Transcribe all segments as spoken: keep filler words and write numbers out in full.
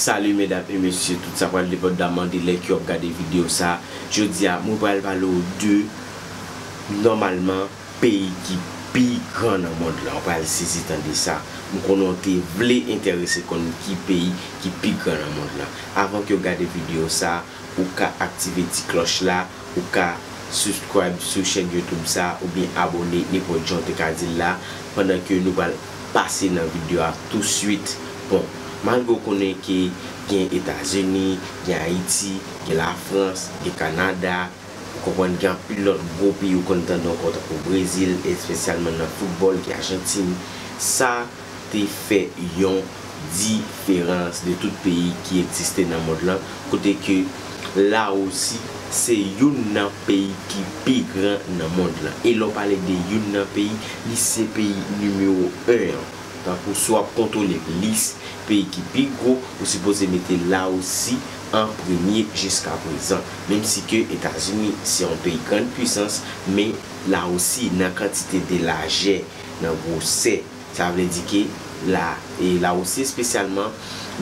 Salut mesdames et messieurs, tout sa pral depann de lè ke w ap gade videyo sa. Jodi a, mwen pral pale w de, nòmalman, peyi ki pi gran nan mond lan. Ou pral sezi tande sa. M konnen w te vle enterese konn ki peyi ki pi gran nan mond lan. Avan ke w gade videyo sa, ou ka aktive ti klòch la, ou ka subscribe sou chèn YouTube sa, oubyen abòne, nenpòt jan w te ka di l la, pandan ke nou pral pase nan videyo a touswit. Bon, malgre w konnen ke gen Etazini, gen Ayiti, gen Lafrans, gen Kanada, ou konprann, gen anpil lòt gwo peyi ou konn tande ankò, tankou Brezil, espesyalman nan foutbòl, gen Ajantin. Sa te fè yon diferans de tout peyi ki egziste nan mond lan, kote ke Lawosi se youn nan peyi ki pi gran nan mond lan. E lè w pale de youn nan peyi, li se peyi nimewo en an. Tankou si w ap kontwole lis peyi ki pi gwo, ou sipoze mete Lawosi an premye jiska prezan. Menm si ke Etazini se yon peyi grann pwisans, men Lawosi nan kantite de lajè, nan gwosè, sa vle di ke la, e Lawosi espesyalman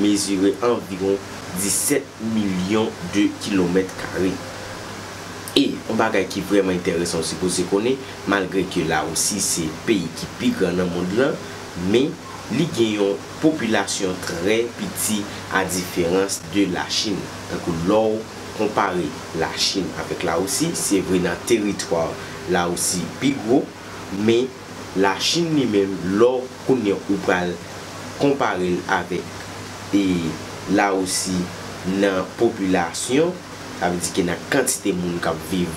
mezire anviwon disèt milyon de kilomèt kare. E yon bagay ki vrèman enteresan, ou sipoze konnen, malgre ke Lawosi se peyi ki pi gran nan mond lan, men li gen yon popilasyon trè piti, a diferans de Lachin. Tankou lè w konpare Lachin avèk Lawosi, se vre nan teritwa Lawosi pi gwo, men Lachin li menm, lè w konnen ou pral konpare l avèk, e, Lawosi nan popilasyon, sa vle di ke nan kantite moun k ap viv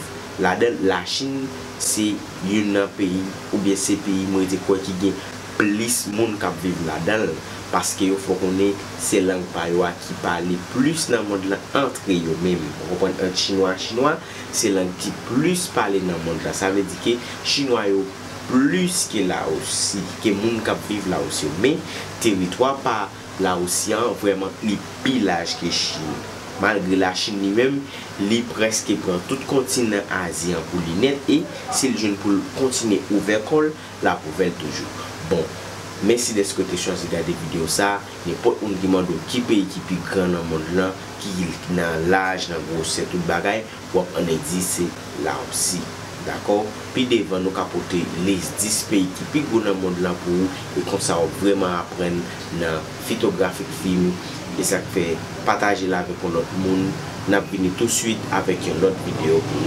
ladan l, Lachin se youn nan peyi, oubyen se peyi mwen te kwè ki gen plis moun k ap viv ladan l, paske yo fè w konnen se lang pa yo a ki pale plis nan mond lan antre yo menm. Ou konprann, ant chinwa a chinwa, se lang ki plis pale nan mond lan. Sa vle di ke chinwa yo plis ke Lawosi, ke moun k ap viv Lawosi yo. Men, teritwa pa Lawosi an, vrèman, li pi laj ke Chin. Malgre Lachin li menm, li prèske pran tout kontinan Azi an pou li nèt, e si l jwenn pou l kontinye ouvè kò l, l ap ouvè l toujou. Bon, mèsi dèske w te chwazi gade videyo sa. Nenpòt moun ki mande w ki peyi ki pi gran nan mond lan, ki nan laj, nan gwosè, tout bagay, w ap annik di se Lawosi. Dakò? Pi devan, nou ka pote lis dis peyi ki pi gwo nan mond lan pou ou, e konsa w ap vrèman aprann nan fitografik fim. E sa k fè, pataje l avèk yon lòt moun. N ap vini touswit avèk yon lòt videyo pou ou.